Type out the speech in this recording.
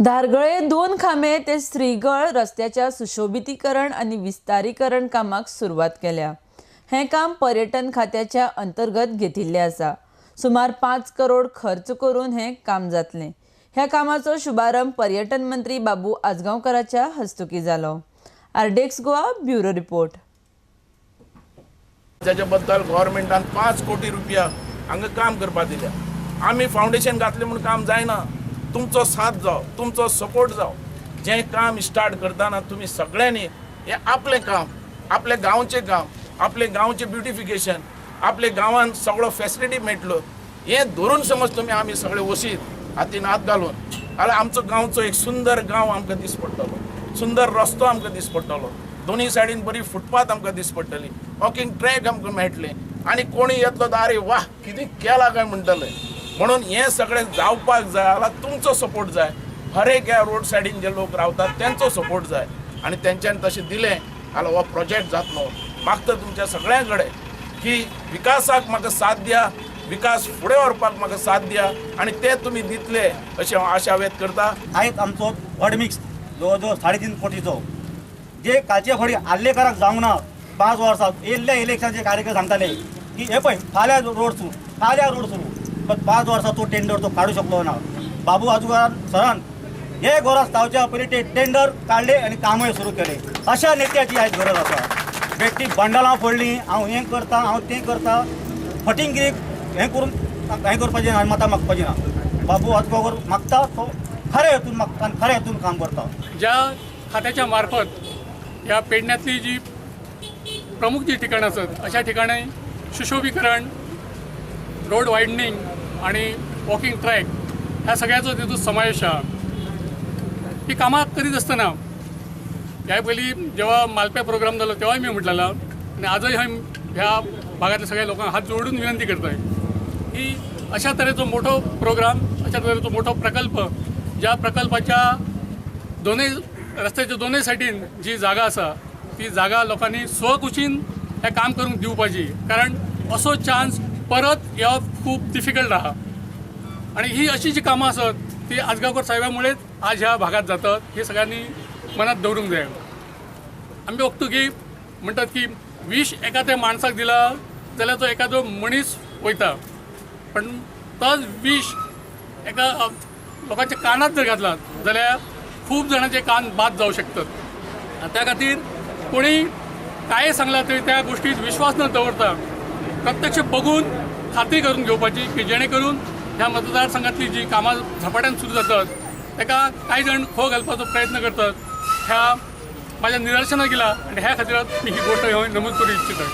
धारगळे दोन खांबे ते श्रीगळ रस्त्याच्या सुशोभितीकरण आनी विस्तारीकरण कामाक सुरवात केल्या. हें काम पर्यटन खात्याच्या अंतर्गत घेतिल्लें आसा. सुमार 5 करोड खर्च करून हें काम जातलें. ह्या कामाचो शुभारंभ पर्यटन मंत्री बाबू आजगांवकराच्या हस्तुकीं जालो. RDX Goa bureau report. जाच्या बद्दल गव्हर्मेंटान 5 कोटी रुपया हांगा काम करपाक दिल्या. आमी फावंडेशन घातलें म्हूण काम जायना. तुमचो साथ जावो, तुमचो सपोर्ट जावो. जें काम स्टार्ट करतना तुमी सगळ्यांनी हें आपलें काम, आपल्या गांवचें काम, आपले गांवचें ब्युटिफिकेशन, आपले गांवान सगळो फेसिलिटी मेळटलो हें धरून समज तुमी आमी सगळे वसीत हातीन हात घालून जाल्यार आमचो गांवचो एक सुंदर गांव आमकां दीस पडटलो, सुंदर रस्तो आमकां दीस पडटलो, दोनूय सायडीन बरी फुटपाथ आमकां दीस पडटली, वॉकिंग ट्रॅक आमकां मेळटलें आनी कोणी येतलो तर अरे वाह कितें केलां काय म्हणटले. म्हणून हें सगळें जावपाक जाय जाल्यार तुमचो सपोर्ट जाय. हर एक ह्या रोड सायडीन जे लोक रावतात तेंचो सपोर्ट जाय आनी तेंच्यांनी तशें दिलें जाल्यार हो प्रोजेक्ट जातलो. मागता तुमच्या सगळ्यां कडेन की विकासाक म्हाका साथ दिया, विकास फुडें व्हरपाक म्हाका साथ दिया आनी ते तुमी दितले अशें हांव आशा व्यक्त करता. आयज आमचो हॉट मिक्स जवळ जवळ 3.5 कोटीचो जे कालचे फडी आर्लेकराक जावंक ना. 5 वर्सां येयल्ल्या इलेक्शनाचे कार्यक्रम सांगताले की हे पळय फाल्यां रोड सुरू, फाल्यां रोड सुरू, पण 5 वर्सां तो टेंडर तो काडू शकलो ना. बाबू आजगांवकर सरान हे गरज जावच्या पयलीं ते टेंडर काडले आनी कामय सुरू केले. अशा नेत्याची आयज गरज आसा. बेठ्ठी बंडलां फोडलीं, हांव हें करता, हांव तें करता, फटींगिरी हें करून हें करपाचें ना आनी मतां मागपाचें ना. बाबू आजगांवकर मागता तो खऱ्या हेतून मागता आनी खऱ्या हेतून काम करता. ज्या खात्याच्या मार्फत ह्या पेडण्यातली जी प्रमुख जी ठिकाणं आसत अशा ठिकाणी सुशोभीकरण, रोड वायडनिंग आणि वॉकिंग ट्रॅक ह्या सगळ्याचो तितूंत समावेश आहा. ही कामां करीत आसतना ह्या पयलीं जेव्हा मालप्या प्रोग्राम जालो तेव्हाय मी म्हटलेला आनी आजय हांव ह्या भागातल्या सगळ्या लोकांक हात जोडून विनंती करताय की अशा तरेचो मोठो प्रोग्राम, अशा तरेचो मोठो प्रकल्प, ज्या प्रकल्पाच्या दोनूय रस्त्याच्या दोनूय सायडीन जी जागा आसा ती जागा लोकांनी स्वकुशीन हें काम करूंक दिवपाची, कारण असो चान्स परत येवप खूब डिफिकल्ट आहा. आनी ही अशी जी कामां आसत ती आजगांवकर साहेबामुळेच आज ह्या भागात जातात हे सगळ्यांनी मनात दवरूंक जाय. आमी बघतो की म्हणटात की विश एखाद्या माणसाक दिला जाल्यार तो एखादो मनीस वयता, पण तोच विश एका लोकांच्या कानात जर घातला जाल्यार खूब जाणांचे कान बाद जावं शकतात. आनी त्या खातीर कोणी काय सांगला तरी त्या गोष्टीत विश्वास न दवरता प्रत्यक्ष बघून खात्री करून घेवपाची की जेणे करून ह्या मतदारसंघातली जी कामां झपाट्यान सुरू जातात ताका कांय जाण खो घालपाचो प्रयत्न करतात ह्या माझ्या निदर्शनाक येयला आनी ह्या खातीर मी ही गोष्ट हांव नमूद करूं इच्छिता.